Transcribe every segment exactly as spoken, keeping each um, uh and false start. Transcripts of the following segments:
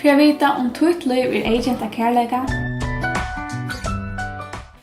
Fyri at vita um títt lív er eyðkent av kærleika.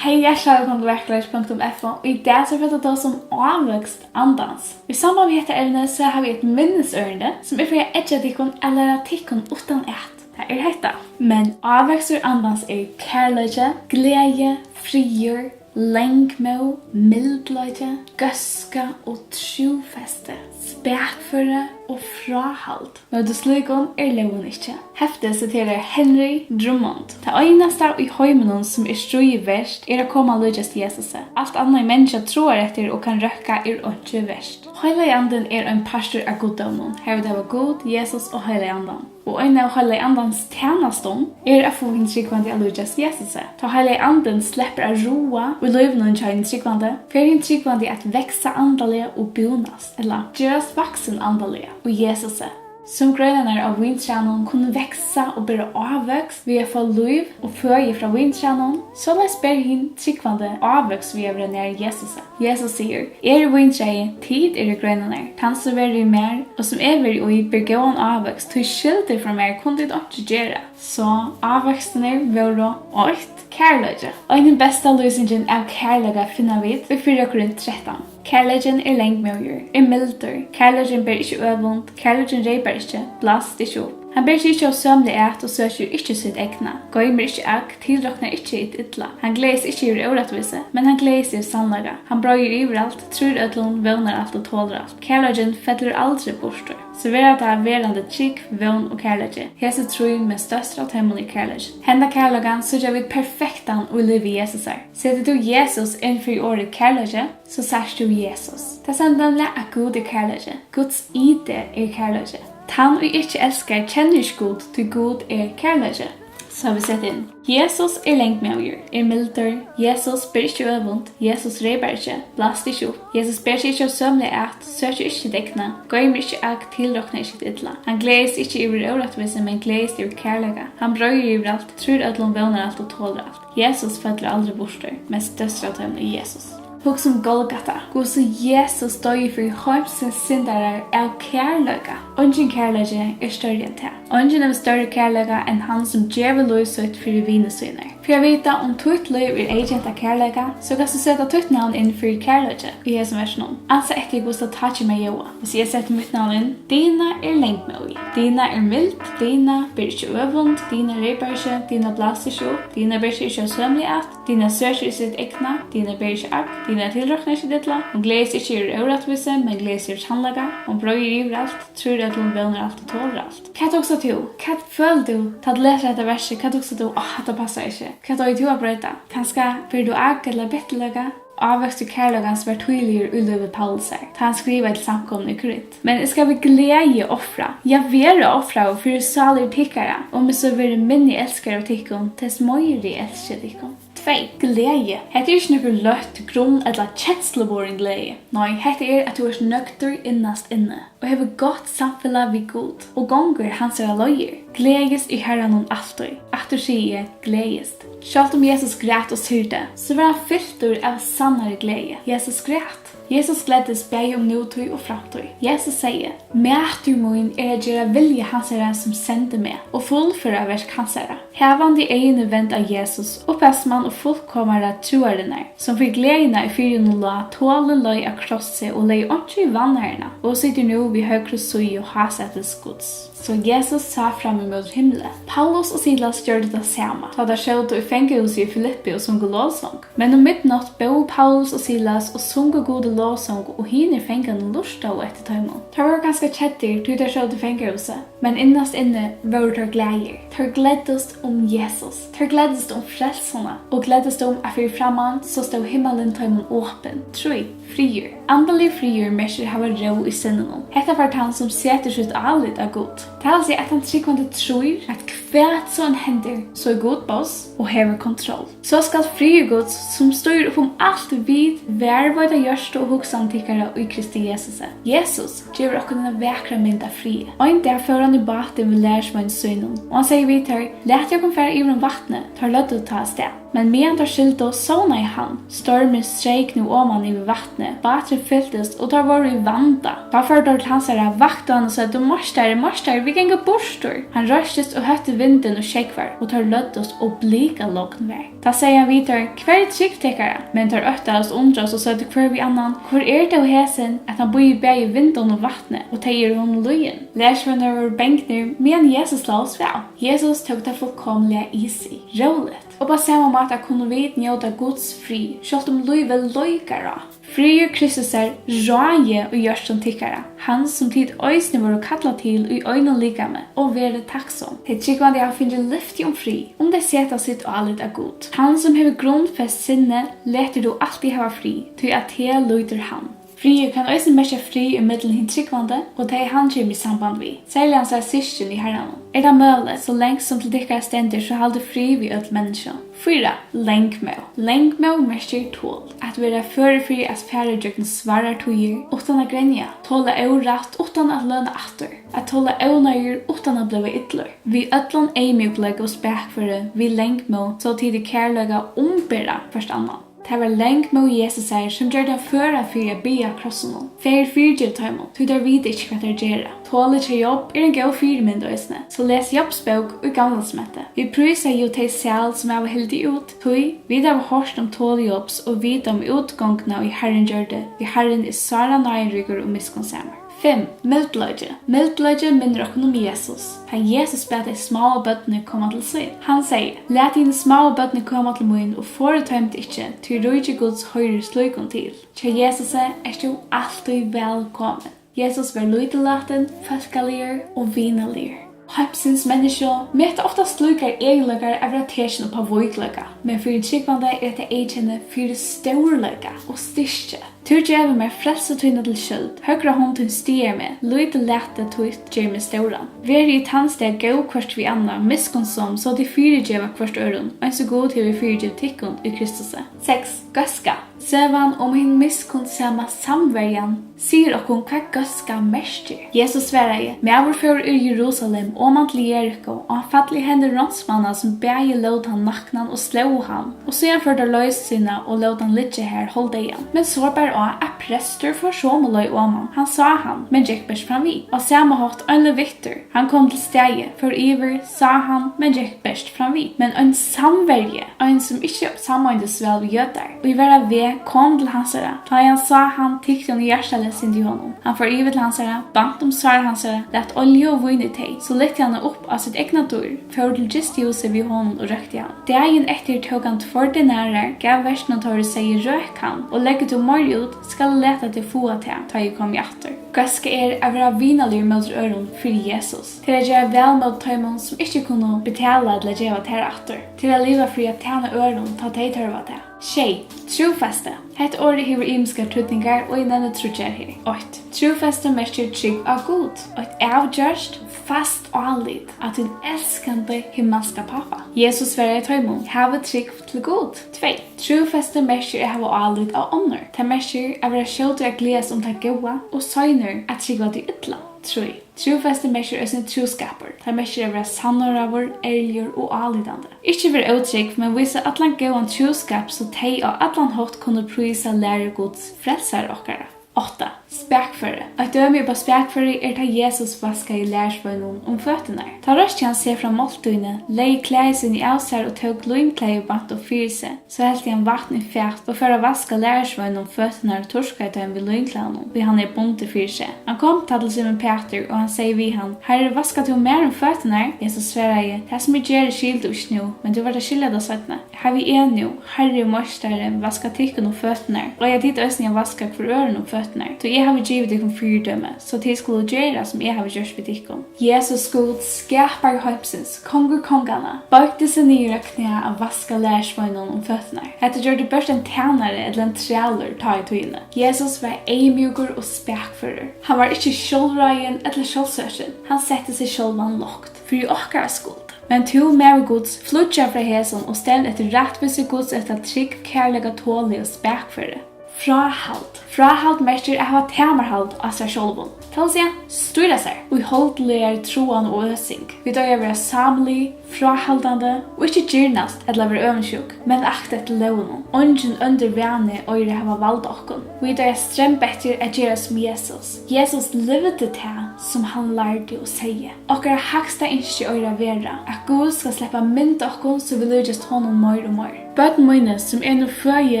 Hey, hjartaliga vælkomin til verkleiki punktum f o. Í dag so fara vit at tosa um ávøkst andans. Í samband við hetta evnið so havi eg eitt minnisørindi, sum eg fari at eggja tykkum at læra tykkum uttan at. Tað er hetta. Men ávøkstur andans er kærleiki, gleði, friður, langmóð, mildleiki, góðska og trúfesti, spakføri og fráhald. Móti slíkum er lógin ikki. Heftið siterar Henry Drummond: "Tað einasta í heiminum sum er stríði vert, er at koma at líkjast Jesusi. Alt annað, ið menniskjað tráar eftir og kann røkka, er einki vert." Heilagi Andin er ein partur av guddóminum, har vit hava Gud, Jesus og Heilaga Andan. Og ein av Heilaga Andans tænastum er at fáa hin trúgvandi at líkjast Jesusi. Tá Heilagi Andin sleppur at ráða í lívinum hjá hin trúgvandi, fer hin trúgvandi at vaksa andaliga og búnast, ella gerast vaksin andaliga, í Jesusi. Sum greinarnar á víntrænum kunnu vaksa og bera ávøkst við at fáa lív og føði frá víntrænum, soleiðis ber hin trúgvandi ávøkst við at vera nær Jesusi. Jesus sigur: "Eg eri víntræið, tit eru greinarnar. Tann, sum verður í mær, og sum eg verði í, ber góðan ávøkst, tí skyldir frá mær kunnu tit einki gera." So ávøkstirnir vóru eitt, kærleiki. Og hin besta lýsingin av kærleika finna vit í fyrra Korint trettan. Kærleikin er langmóður, er mildur. Kærleikin ber ikki øvund, kærleikin reypar ikki, blæst ikki upp. Hann ber seg ikki ósømiliga at og søkir ikki sítt egna, goymir ikki agg, tilroknar ikki hitt illa. Hann gleðist ikki yvir órættvísi, men hann gleðist yvir sannleika. Hann breiðir yvir alt, trýr øllum, vónar alt og tolir alt. Kærleikin fellur aldri burtur. So verða tað verandi trúgv, vón og kærleiki. Hesi trý, men størstur av teimum er kærleikin. Henda kærleikan síggja vit perfektan í lívi Jesusar. Setir tú Jesus inn fyri orðið kærleiki, so sært tú Jesus. Tað stendur nemliga, at Gud er kærleiki. Guds ide er kærleiki. Tann, ið ikki elskar, kennir ikki Gud, tí Gud er kærleiki. So vit seta inn: Jesus er langmóður, er mildur. Jesus ber ikki øvund, Jesus reypar ikki, blæst ikki upp. Jesus ber seg ikki ósømiliga at, søkir ikki sitt egna, goymir ikki agg, tilroknar ikki hitt illa. Hann gleðist ikki yvir órættvísi, men gleðist yvir kærleika. Hann breiðir yvir alt, trýr øllum, vónar alt og tolir alt. Jesus fellur aldri burtur, men størstur av teimum er Jesus. Hugsa um Golgata, hvussu Jesus doyði fyri heimsins syndarar av kærleika. Eingin kærleiki er størri enn tað. Eingin hevur størri kærleika enn hann, sum gevur lív sítt fyri vinir sínar. Fyri at vita um títt lív er eyðkent av kærleika, so kanst tú seta títt navn inn fyri kærleiki í hesum versinum. Ansa eftir, hvussu tað kemur at ljóða. Hvis eg seti mítt navn inn: Dina er langmóðig, Dina er mild, Dina ber ikki øvund, Dina reypar ikki, Dina blæsir ikki upp, Dina ber seg ikki ósømiliga at, Dina søkir ikki sitt egna, Dina ber ikki agg, Dina tilroknar ikki illa, hon gleðist ikki yvir órættvísi, men gleðist yvir sannleika, hon breiðir yvir alt, trýr øllum, vónar alt og tolir alt. Hvat hugsar tú? Hvat følir tú, tá tú lesur hetta versið? Hvat hugsar tú: Áh, hatta passar ikki? Hvat eigur tú at broyta? Kanska ber tú agg ella bitturleika? Ávøkstur kærleikans var týðiligur í lívi Paulusar, tá hann skrivaði til samkomuna í Korint: "Men eg skal við gleði ofra, ja, vera ofraður fyri sálir tykkara, um eg so verði minni elskaður av tykkum, tess meiri elski eg tykkum." Tvey, gleði. Hetta er ikki nøkur løtt, grunn ella kensluborin gleði. Nei, hetta er, at tú ert nøgdur innast inni og hevur gott samfelag við Gud og gongur hansara leiðir. Gleðist í Harranum altíð. Aftur sigi eg: gleðist. Sjálvt um Jesus græt og syrgdi, so var hann fyltur av sannari gleði. Jesus græt. Jesus gleddist bæði um nútíð og framtíð. Jesus segði: "Matur mín er at gera vilja hansara, sum sendi meg, og fullføra verk hansara." Havandi eyguni vend á Jesus, upphavsmann og fullkomara trúarinnar, sum fyri gleðina, ið fyri honum lá, tolin leið á krossi og legði einki í vanæruna, og situr nú við høgru síðu hásætis Guds. So Jesus sá fram ímóti himli. Paulus og Silas gjørdu tað sama, tá teir sótu í fangahúsi í Filippi og sungu lovsong. Men um midnátt bóðu Paulus og Silas og sungu Gudi lovsong, og hinir fangarnir lurtaðu eftir teimum. Teir vóru kanska keddir, tí teir sótu í fangahúsi, men innast inni vóru teir glaðir. Teir gleddust um Jesus. Teir gleddust um frelsuna og gleddust um, at fyri framman so stóð himmalin teimum opin. Trý. Friður. Andaligur friður merkir at hava ró í sinninum. Hetta fær tann, sum setir sítt álit á Gud. Tað vil siga, at tann trúgvandi trýr, at hvat so enn hendir, so er Gud boss og hevur kontroll. So skal friður Guds, sum stýrir upp um alt vit, varðveita hjørtu og hugsan tykkara í Kristi Jesusi. Jesus gevur okkum eina vakra mynd av friði. Ein dag fór hann í bátin við lærisveinum sínum, og hann segði við teir: "Latið okkum fara yvir um vatnið." Teir løgdu tá avstað. Men meðan teir sigldu, sovnaði hann. Stormurin streyk nú oman yvir vatnið, báturin fyltist og teir vóru í vanda. Tá fóru teir til hansara, vaktu hann og søgdu: Meistari, meistari, vit ganga burtur! Hann reistist og hótti vindin og sjógvar, og teir løddust, og blikalogn var. Tá segði hann við teir: Hvar er trúgv tykkara? Men teir óttaðust og undraðust og søgdu hvør við annan: Hvør er tó hesin, at hann býður bæði vindum og vatni, og tey eru honum lýðin? Lærisveinarnir vóru bangnir, meðan Jesus lá og svav. Jesus tók tað fullkomiliga easy, róligt. Og á sama máta kunnu vit njóta Guds frið, sjálvt um lívið leikar á. Friður Kristusar ráði í hjørtum tykkara, hann sum tit eisini vóru kallað til í einum likami, og verið takksom. Tey trúgvandi hava fingið lyfti um frið, um tey seta sítt álit á Gud. Hann sum hevur grundfest sinnið, letur tú altíð hava frið, tí at teg lýtur hann. Friður kann eisini merkja frið ímillum hin trúgvandi og tey, hann kemur í samband við, serliga hansara systkin í Harranum. Er tað møguligt, so langt sum til tykkara stendur, so haldið frið við øll menniskju. Fýra, langmóð. Langmóð merkir tol. At vera førur fyri at fara ígjøgnum svárar tíðir uttan at grenja. Tola órætt uttan at løna aftur. At tola óneiður uttan at blíva illur. Við øllum eyðmjúkleika og spakføri, við langmóð, so tit í kærleika umbera hvørt annað. Tað var langmóð Jesusar, sum gjørdi hann føran fyri at biðja á krossinum: Faðir, fyrigev teimum, tí teir vita ikki, hvat teir gera. Tolið hjá Job er ein góð fyrimynd eisini, so les Jobs bók í Gamla Testamenti. Vit prísa jú tey sæl, sum hava hildið út, tí vit hava hoyrt um tol Jobs og vita um útgongdina, ið Harrin gjørdi, tí Harrin er sára náðiríkur og miskunnsamur. Fimm, mildleiki. Mildleiki minnir okkum um Jesus. Tá Jesus bað tey smáu børnini koma til sín, hann segði: Latið hini smáu børnini koma til mín og forðið teimum tað ikki, tí ríki Guds hoyrir slíkum til. Hjá Jesusi ert tú altíð vælkomin. Jesus var lítillátin, fólkaligur og vinarligur. Heimsins menniskju meta ofta slíkar eginleikar at vera tekin upp á veikleika, men fyri trúgvandi er hetta eyðkenni fyri stórleika og styrki. Tú gevur mær frelsu tína til skjøld, høgra hond tín styðjar meg, lítillæti títt ger meg stóran. Verið í tann stað góð hvørt við annað, miskunnsom, so tit fyrigeva hvørt øðrum, eins og Gud hevur fyrigivið tykkum í Kristusi. Seks, góðska. Søgan um hin miskunnsama samverjan sigur okkum, hvat góðska merkir. Jesus svaraði: Maður fór úr Jerusalem oman til Jeriko, og hann fall í hendur ránsmanna, sum bæði lótu hann naknan og slógu hann, og síðan fóru teir leið sína og lótu hann liggja har hálvdeyðan. Men so bar á, at prestur fór somu leið oman. Hann sá hann, men gekk bert framvið. Á sama hátt ein levittur, hann kom til staðið, fór yvir, sá hann, men gekk bert framvið. Men ein samverji, ein sum ikki sameindist væl við jødar, ið var á veg, kom til hansara. Tá ið hann sá hann, tykti hann hjartaliga synd í honum. Hann fór yvir til hansara, bant um sár hansara, læt olju og vín í tey, so lyfti hann hann upp á sítt egna dýr, fór til gistihúsið við honum og røkti hann. Dagin eftir tók hann tveir denarar, gav vertinum teir og segði: Røk hann, og leggur tú meir út, skal eg lata teg fáa tað, tá eg komi aftur. Góðska er at vera vinarligur móti øðrum fyri Jesus. Tað er at gera væl móti teimum, sum ikki kunnu betala ella geva tær aftur. Tað er at liva fyri at tæna øðrum, tá tey tørva tað. Sjey, trúfesti. Hetta orðið hevur ymiskar týdningar, og eg nevni tríggjar her. Eitt, trúfesti merkir trúgv á Gud. Eitt avgjørt, fast álit á tín elskandi himmalska Pápa. Jesus svaraði teimum: Havið trúgv til Gud. Tvey, trúfesti merkir at hava álit á onnur. Tað merkir at vera skjótur at gleðast um tað góða og seinur at trúgva tí illa. Trý, trúfesti merkir eisini trúskapur. Tað merkir at vera sannorðaður, ærligur og álítandi. Ikki vera ótrúgv, men vísa allan góðan trúskap, so tey á allan hátt kunnu prísa læru Guds, Frelsara okkara. Átta, spakføri. Eitt dømi upp á spakføri er, tá Jesus vaskaði lærisveinunum um føturnar. Tá reisti hann seg frá máltíðini, legði klæði síni av sær og tók línklæði og bant upp fyri seg. So helt hann vatn í fat og fór at vaska lærisveinunum føturnar og turkaði teimum við línklæðunum, ið hann hevði bundið fyri seg. Hann kom tá til Simon Pætur, og hann segði við hann: Harri, vaskar tú mær um føturnar? Jesus svaraði: Tað, sum eg geri, skilur tú ikki nú, men tú fert at skilja tað seinni. Havi eg nú, Harri og Meistari, vaskað tykkum um føturnar, eiga tit eisini at vaska hvør øðrum um føturnar. Tí eg havi givið tykkum fyridømi, so tit skulu gera, sum eg havi gjørt við tykkum. Jesus Gud, skapari heimsins, kongur konganna, boygdi seg niður á knæ at vaska lærisveinunum um føturnar. Hetta gjørdi bert ein tænari ella ein trælur tá í tíðini. Jesus var eyðmjúkur og spakførur. Hann var ikki sjálvráðin ella sjálvsøkin. Hann setti seg sjálvan lágt fyri okkara skuld. Men tú, maður Guds, flýggja frá hesum og stevn eftir rættvísi Guds, eftir trúgv, kærleika, toli og spakføri. Fráhald. Fráhald merkir at hava tamarhald á sær sjálvum, tað vil siga, stýra sær í holdligari tráan og øsing. Vit eiga at vera sámilig, fráhaldandi og ikki girnast ella vera øvundsjúk, men akta eftir lógunum. Eingin óndur vani eigur at hava vald á okkum. Vit eiga at stremba eftir at gera sum Jesus. Jesus livdi tað, sum hann lærdi og segði. Okkara hægsta ynski eigur at vera, at Gud skal sleppa mynda okkum, so vit líkjast honum meir og meir. Børn míni, sum eg nú føði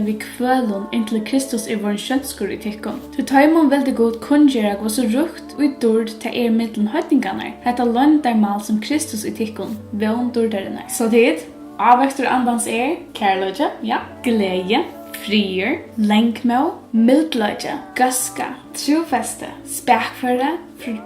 við kvølum, inntil Kristus er vorðin sjónskur í tykkum. Tí teimum vildi Gud kunngera, hvussu ríkt í dýrd tað er millum heidningarnar, hetta loyndarmál, sum Kristus í tykkum, vón dýrdarinnar. So tit, ávøkstur andans er kærleiki, ja, gleði, friður, langmóð, mildleiki, góðska, trúfesti, spakføri, fr-,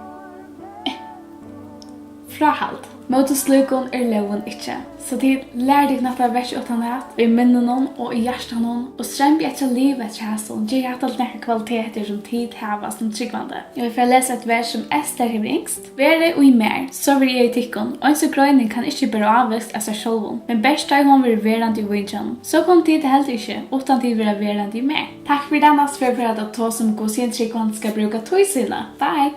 fráhald. Móti slíkum er lógin ikki. So tit, lærið tykkum hatta versið uttanat, í munninum og í hjartanum, og strembið eftir at liva eftir hasum. Ger hatta til nakrar kvalitetir, sum tit hava sum trúgvandi. Eg vil fara at lesa eitt vers, sum Ester hevur ynskt. Verið í mær, so verði eg í tykkum. Ein so greining kann ikki bera ávøkst av sær sjálvum, men bert tá ið hon verður verandi í víntrænum. So kunnu tit heldur ikki, uttan tit verða verandi í mær. Takk fyri tað, næstu ferð fari eg at tosa um, hvussu ein trúgvandi skal brúka tíð sína. Bye!